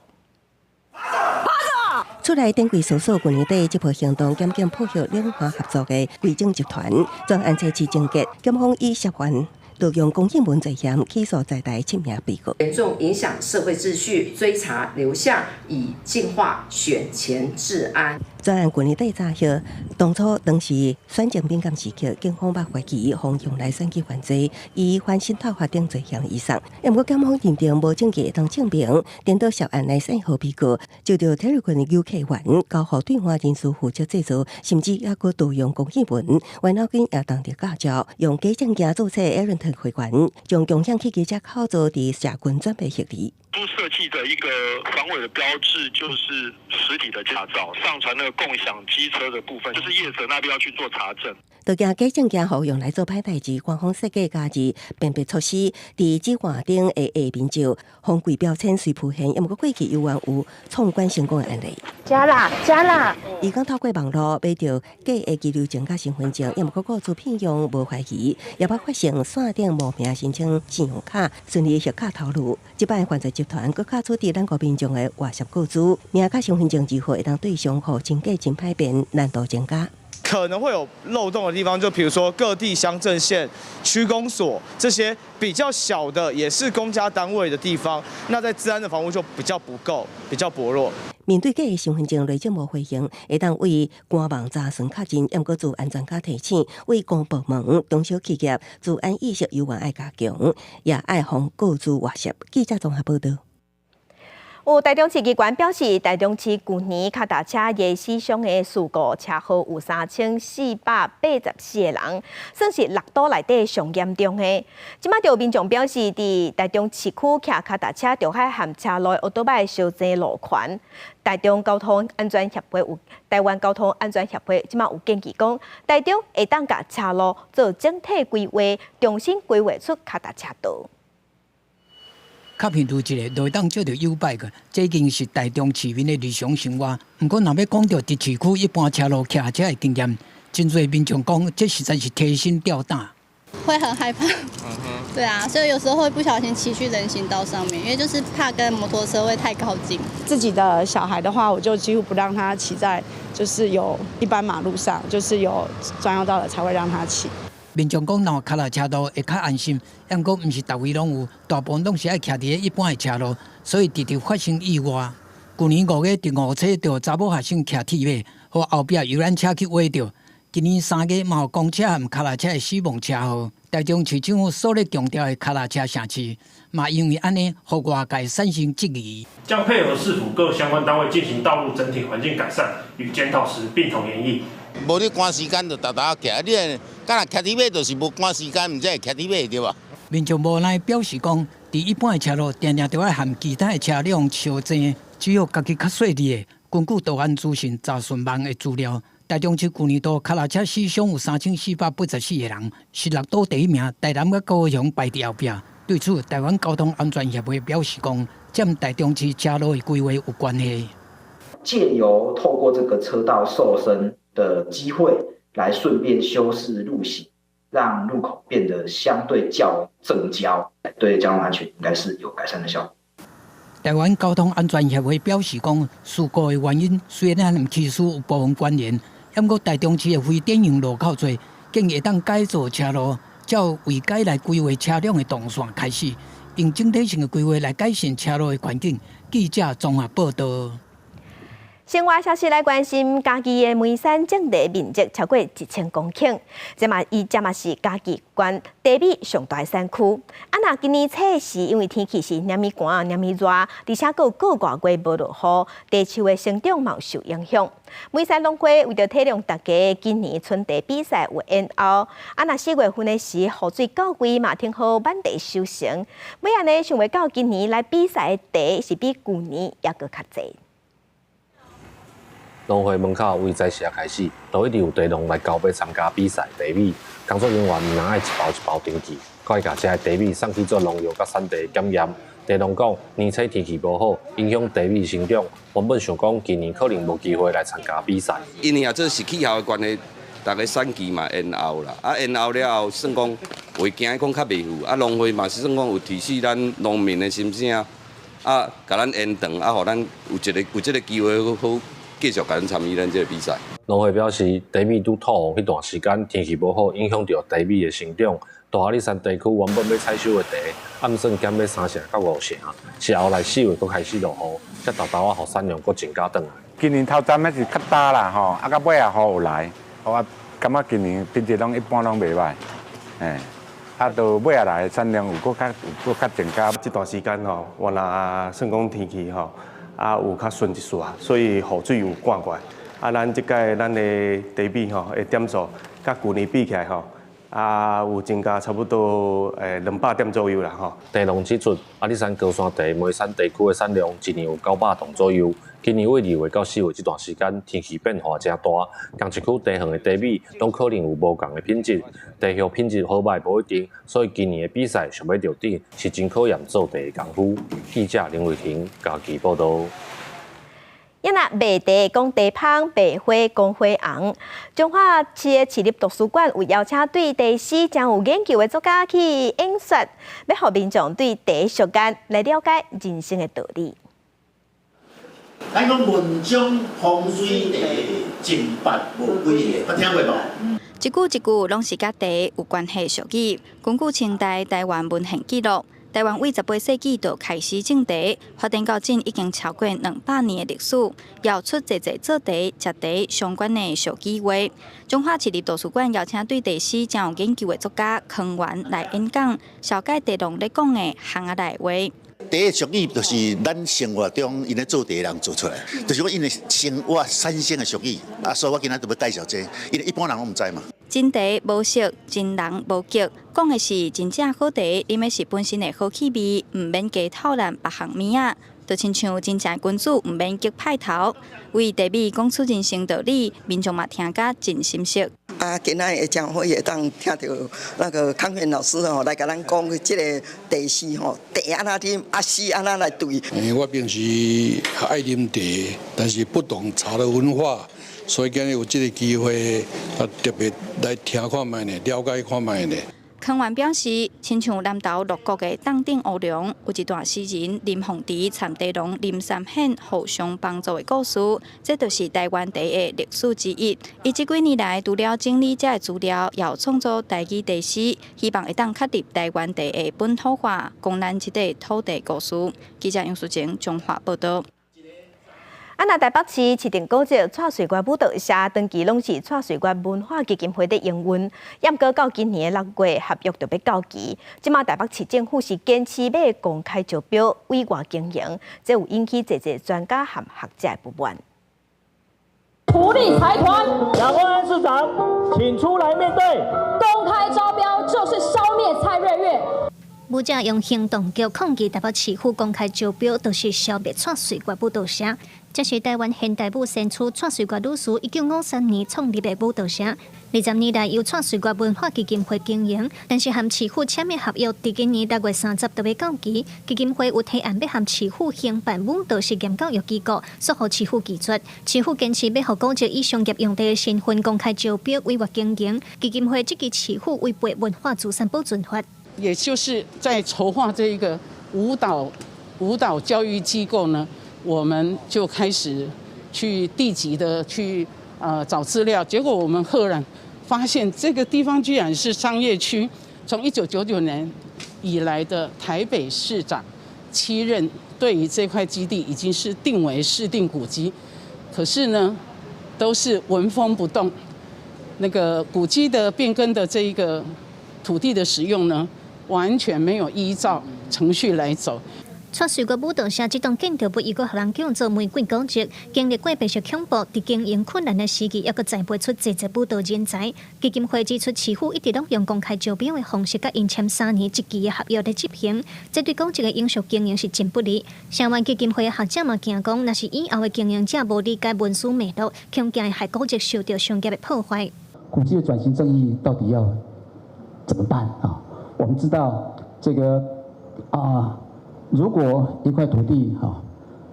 厝內典櫃搜索，去年底這波行動，檢警破獲兩岸合作的規整集團，專案這次終結，檢方以涉犯盜用公文罪嫌起訴在台七名被告，嚴重影響社會秩序，追查流向以淨化選前治安。專案去年底查獲，當初當時選情敏感時刻，警方捌懷疑方用來選舉犯罪，以反滲透法等罪嫌移送。毋過檢方認定無證據會當證明，顛倒涉案來選予被告，就著 Telegram 遊客員交予對岸人士負責製造，甚至猶閣盜用公文，歪腦筋也當著駕照，用假證件註冊 Aaron 會員，將共享汽機車口做佇社群轉賣獲利。都設計的一個防偽的標誌，就是實體的駕照上傳那個共享機車的部分，就是業者那邊要去做查證。就驚假證件予用來做歹代誌，官方設計加入辨別措施，佇指環頂的下面照風櫃標籤雖浮現，毋過過去猶原有闖關成功的案例。加啦加啦！伊講透過網路買著假的居留證佮身份證，猶毋過雇主騙用無懷疑，也捌發生線頂冒名申請信用卡，順利刷卡逃路。這擺犯罪集團閣較處置咱國民眾的外籍雇主，名佮身份證字號會當對上，予真假真歹辨難度增加。可能會有漏洞的地方，就比如說各地鄉鎮縣區公所這些比較小的，也是公家單位的地方，那在資安的防護就比較不夠，比較薄弱。面對假的身份證累積無回應，會當為官網查詢確認，毋過資安專家提醒，對公部門、中小企業資安意識猶原愛加強，也愛防個資外洩。記者綜合報道。有台中市機關表示，台中市舊年跤踏車的死傷的事故車禍有3484個人，算是六都內底上嚴重的。這馬就有民眾表示，佇台中市區騎跤踏車，著愛和車路歐多擺相爭路權。台中交通安全協會有台灣交通安全協會這馬有建議講，台中會當共車路做整體規劃，重新規劃出跤踏車道。較頻如一个，就會當借著YouBike 個，這已經是台中市民的日常生活。毋過，若欲講著佇市區一般車路騎車的經驗，真濟民眾講，這實在是提心吊膽。會很害怕，對啊，所以有時候會不小心騎去人行道上面，因為就是怕跟摩托車會太靠近。自己的小孩的話，我就幾乎不讓他騎在就是有一般馬路上，就是有專用道的才會讓他騎。民眾講，若跤踏車道會較安心，毋過毋是逐位攏有，大部分攏是愛騎佇咧一般的車路，所以常常發生意外。舊年5月佇五車著查某學生騎鐵馬，予後壁遊覽車去搲著。今年3月嘛有公車和跤踏車的死亡車禍。台中市政府所咧強調的跤踏車城市，嘛因為按呢，予外界產生質疑。將配合市府各相關單位進行道路整體環境改善與檢討時，並同研議。無你趕時間就沓沓騎，你敢若騎鐵馬就是無趕時間，毋才會騎鐵馬對無？民眾無奈表示講，佇一般的車路，定定著愛和其他的車輛相爭，只好家己較細膩的。根據道安資訊查詢網的資料，台中市舊年度跤踏車死傷有3484個人，是六都第一名。台南佮高雄排佇後壁。對此，台灣交通安全協會表示講，這和台中市車路的規劃有關係。借由透過這個車道瘦身的機會，來順便修飾路型，讓路口變得相對較正焦，對交通安全應該是有改善的效果。台灣交通安全協會表示講，事故的原因雖然和騎士有部分關聯，毋過台中市的非典型路口濟，建議會當改造車路，照違改來規劃車輛的動線開始，用整體性的規劃來改善車路的環境。記者綜合報道。新聞消息來關心，嘉義的梅山種地面積超過1000公頃，這嘛伊這嘛是嘉義縣茶米上大的產區。啊，若今年初時因為天氣是爾爾寒、爾爾熱，而且閣有個外月無落雨，茶樹的生長嘛有受影響。梅山農會為著體諒大家，今年春茶比賽有延後。啊，若4月份的時，雨水到位嘛，挺好滿地收成。尾仔呢，想袂到今年來比賽的茶是比舊年猶閣較濟。農會門口為早時開始，都一直有茶農來交欲參加比賽茶米。工作人員毋但愛一包一包登記，閣愛共這个茶米送去做農藥佮產地檢驗。茶農講，年初天氣無好，影響茶米生長。原本想講今年可能無機會來參加比賽。因為啊，這是氣候的關係，逐个產期嘛延後啦。啊，延後了後，算講會驚講較袂赴。啊，農會嘛是算講有體恤咱農民的心聲，啊，共咱延長，啊，予咱有一個有這个機會好。繼續共咱參與咱這个比賽。農會表示，茶米拄吐黃彼段時間天氣無好，影響著茶米的生長。大阿里山地區原本欲採收的茶，按算減欲3成到5成，是後來4月閣開始落雨，才沓沓仔予產量閣增加轉來。今年頭站還是較焦啦吼，啊，到尾仔雨有來，我感覺今年品質攏一般攏袂䆀，嘿，啊，到尾仔來產量有閣較有閣較增加。這段時間吼，原來算講天氣吼。啊，有較順一絲啊，所以雨水有灌過來。啊，咱這屆咱的茶米吼，的點數，佮舊年比起來吼，啊，有增加差不多200點左右啦吼。茶農指出，阿里山高山茶梅山地區的產量一年有900噸左右，今年對2月到4月這段時間，天氣變化誠大，仝一區茶園的茶米攏可能有無仝的品質，茶葉品質好䆀無一定，所以今年的比賽想欲著頂是真考驗做茶的功夫。記者林慧婷嘉義報導。啊若賣茶講茶芳，賣花講花紅。彰化市的市立圖書館有邀請對茶詩誠有研究的作家去演說，欲予民眾對茶俗諳來了解人生的道理。咱講文章風水茶，真捌無幾个，捌聽過無？一句一句攏是佮茶有關係俗語。根據清代臺灣文獻記錄，臺灣對18世紀就開始種茶，發展到今已經超過200年的歷史，也出濟濟做茶、食茶相關的俗語話。彰化市立圖書館邀請對茶詩誠有研究的作家康源來演講，紹介茶農咧講的巷仔內話。茶的俗語就是咱生活中𪜶咧做茶的人做出來，就是講𪜶的生活產生的俗語。啊，所以我今仔就欲介紹這個，因為一般人攏毋知嘛。真茶無色，真人無格，講的是真正好茶，啉的是本身的好氣味，毋免加透濫別項物仔。就親像真正君子，毋免激派頭。為茶米講出人生道理，民眾嘛聽甲真心適。啊，今仔日真好會當聽著那個康源老師吼來共咱講這个茶詩吼，茶按怎啉，啊詩按怎來對。我平時愛啉茶，但是不懂茶的文化，所以今日有這个機會，啊特別來聽看覓呢，了解看覓呢。康源表示，親像南投鹿谷的凍頂烏龍，有一段詩人林鳳池參茶農林三顯互相幫助的故事，這就是台灣茶的歷史之一。伊這幾年來，除了整理這个資料，也有創作台語茶詩，希望會當確立台灣茶的本土化，講咱這塊土地故事。記者楊淑靜彰化報導。啊，若台北市市定古蹟蔡穗月舞蹈社，長期攏是蔡穗月文化基金會咧營運，毋過到今年的6月合約就欲到期。這馬台北市政府是堅持欲公開招標委外經營，這有引起濟濟專家和學者的不滿。福利財團，蔣萬安市長，請出來面對。公開招標就是消滅蔡瑞月。舞者用行動劇抗議台北市府公開招標，就是消滅蔡穗月舞蹈社。這是台灣現代舞先驅蔡穗月女士1953年創立的舞蹈社，20年來由蔡穗月文化基金會經營，但是和市府簽的合約，佇今年6月30就欲到期。基金會有提案欲和市府興辦舞蹈實驗教育機構，煞予市府拒絕。市府堅持欲予古蹟以商業用地的身份公開招標委外經營。基金會質疑市府違背文化資產保存法。也就是在籌劃這一個舞蹈教育機構呢，我們就開始去地籍的去找資料，結果我們赫然發現這個地方居然是商業區。從1999年以來的台北市長七任對於這塊基地已經是定為市定古蹟，可是呢都是紋風不動。那個古蹟的變更的這一個土地的使用呢，完全沒有依照程序來走。蔡穗月舞蹈社這棟建築物，伊閣予人叫做玫瑰古蹟，經歷過白色恐怖，佇經營困難的時期，猶閣栽培出濟濟舞蹈人才。基金會指出，市府一直攏用公開招標的方式，佮𪜶簽3年一期的合約咧執行，這對古蹟的永續經營是真不利。聲援基金會的學者嘛驚講，若是以後的經營者無理解文史脈絡，恐驚會害古蹟受著商業的破壞。古蹟的轉型正義到底要怎麼辦啊？我們知道這個啊。如果一塊土地哈，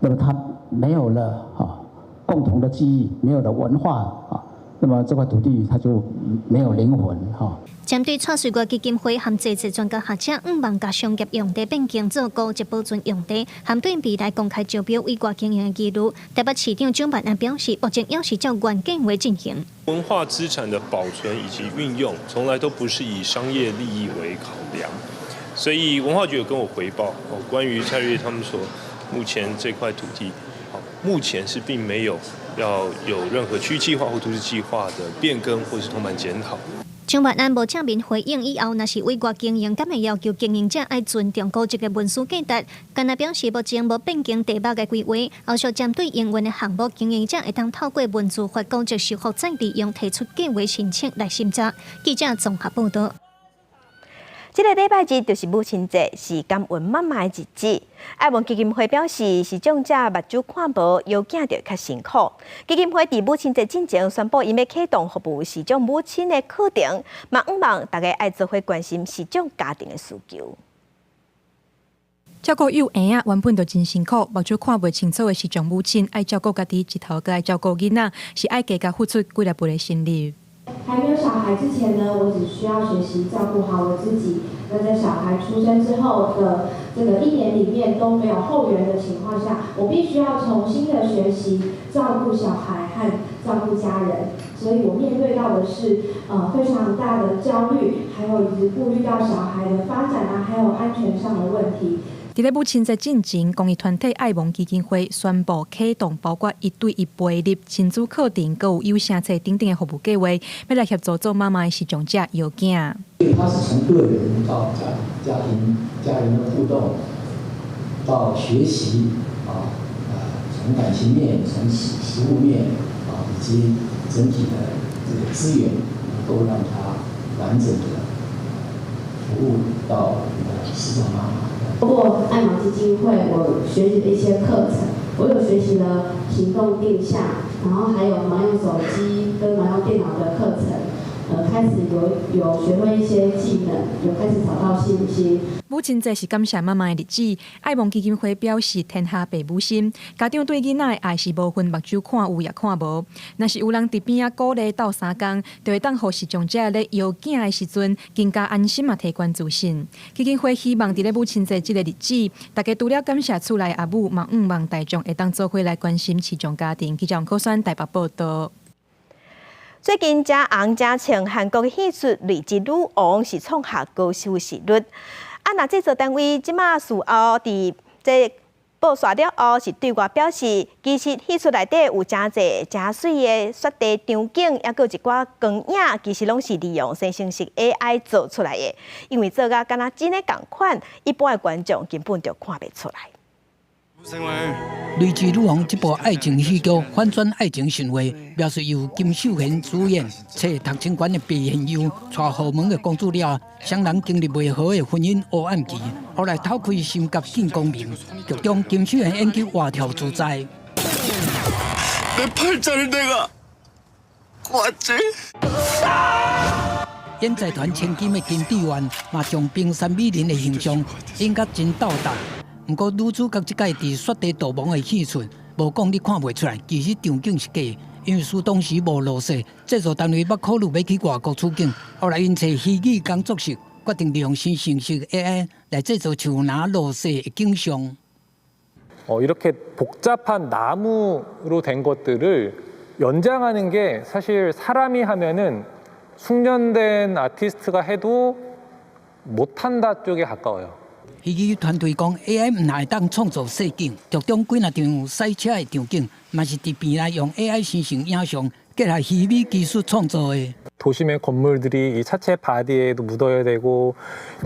那麼它沒有了哈共同的記憶，沒有了文化啊，那麼這塊土地它就沒有靈魂哈。針對蔡穗月基金會和濟濟專家學者，向望共商業用地變更做古蹟保存用地，和對未來公開招標委外經營的疑慮，台北市長蔣萬安表示，目前猶是照原計劃進行。文化資產的保存以及運用，從來都不是以商業利益為考量。所以文化局有跟我回報，哦，關於蔡瑞月他們說，目前這塊土地，目前是並沒有要有任何區域計劃或都市計劃的變更或是通盤檢討。蔣萬安無正面回應以後，若是委外經營，敢會要求經營者愛尊重古蹟的文史價值？干焦表示目前無變更地目的規劃，後續針對營運的項目，經營者會當透過文資法古蹟修復再利用提出計劃申請來審查。記者綜合報導。這个禮拜日就是母親節，是感恩媽媽的日子。愛盲基金會表示，視障者目睭看無，搖囝就較辛苦。基金會佇母親節進前宣布，𪜶欲啟動服務視障母親的課程，嘛向望大家愛做伙關心視障家庭的需求。照顧幼嬰仔原本就真辛苦，目睭看袂清楚的視障母親，愛照顧家己，一頭閣愛照顧囡仔，是愛加共付出幾若倍的心力。還沒有小孩之前呢，我只需要學習照顧好我自己。那在小孩出生之後的這個一年裡面都沒有後援的情況下，我必須要重新的學習照顧小孩和照顧家人。所以我面對到的是非常大的焦慮，還有以及顧慮到小孩的發展啊，還有安全上的問題。佇咧母親節進前，公益團體愛盲基金會宣布啟動包括一對一陪入親子課程、閣有有聲冊等等的服務計劃，欲來協助做媽媽的視障者搖囝。他是從個人到家庭、家人的互動，到學習啊，從感情面、從食物面啊，以及整體的這個資源，能夠讓他完整的服務到我們的視障媽媽。通過愛盲基金會，我學習的一些課程，我有學習了行動定向，然後還有盲用手機跟盲用電腦的課程，開始有學會一些技能，有開始找到信心。母親節是感謝媽媽的日子，愛盲基金會表示，天下父母心，家長對囡仔的愛是無分目睭看有抑看無。若是有人佇邊仔鼓勵鬥相共，就會當予視障者咧搖囝的時陣，更加安心嘛，提懸自信。基金會希望佇咧母親節這个日子，大家除了感謝厝內阿母，嘛向望大眾會當做伙來關心視障家庭。記者王可選台北報導。最近誠紅誠衝，韓國的戲劇《淚之女王》是創下高收視率。啊，若製作單位這馬事後佇這報煞了後，是對外表示，其實戲劇內底有誠濟誠媠的雪地場景，抑閣有一寡光影，其實攏是利用生成式 AI 做出來的。因為做甲敢若真的仝款，一般的觀眾根本就看袂出來。《淚之女王》這部愛情喜劇反轉愛情神話，描述由金秀賢主演，揣讀清懸的白賢佑，娶豪門的公主了，雙人經歷袂和的婚姻黑暗期，後來偷開心結見光明。劇中金秀賢演技活跳自在。 내 팔자를 내가 구웠지? 演財團千金的金智媛嘛，將冰山美人的形象演甲真鬥膽。毋過女主角這擺佇雪地逃亡的戲出，無講你看袂出來，其實場景是假，因為事當時無落雪，製作單位捌考慮欲去外國取景，後來𪜶揣虛擬工作室，決定利用生成式 AI 來製造像若落雪的景象。 이렇게 복잡한 나무로 된 것들을 연장하는 게 사실 사람이 하면은 숙련된 아티스트가 해도 못한다 쪽에 가까워요. 虛擬團隊講，AI 毋會當創造實景，劇中幾若場賽車的場景，嘛是佇棚內用 AI 生成影像，結合虛擬技術創造的。 도심의 건물들이 이 차체 바디에도 묻어야 되고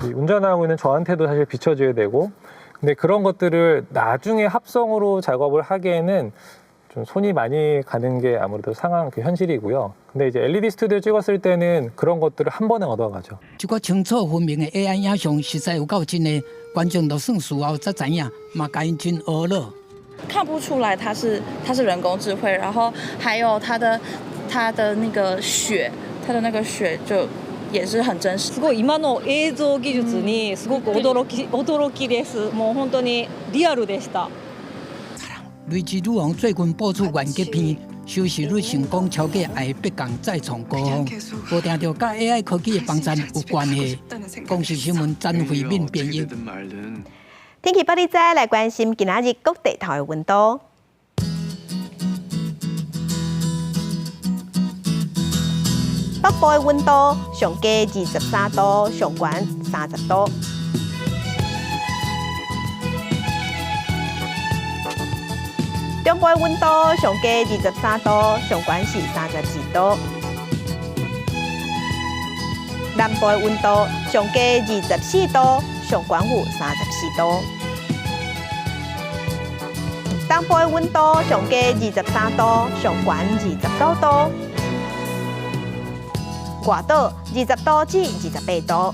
운전하고 있는 저한테도 사실 비춰져야 되고 근데 그런 것들을 나중에 합성으로 작업을 하기에는 좀 손이 많이 가는 게 아무래도 상황 그 현실이고요. 근데 이제 LED 스튜디오 찍었을 때는 그런 것들을 한 번에 얻어가죠. 這個清楚分明的 AI 影像實在有夠真的，觀眾就算事後才知影，嘛共𪜶真懊惱。看不出來它是人工智慧，然後還有它的那個雪，它的那個雪就也是很真實。すごい今の映像技術にすごく驚きです。もう本当にリアルでした。淚之女王最近播出完結篇，收視率成功超過愛彼共再創高峰，無定著佮 AI 科技的幫贊有關係。公視新聞詹慧敏編譯。天氣報你知，來關心今仔日各地頭的溫度。北部的溫度上低23度，上懸30度。中部的溫度上低23度，上懸是32度。南部的溫度上低24度，上懸有34度。東部的溫度上低23度，上懸29度。外島20度至28度。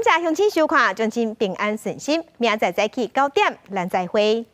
感謝鄉親收看，祝恁平安順心，明仔載早起9點，咱再會。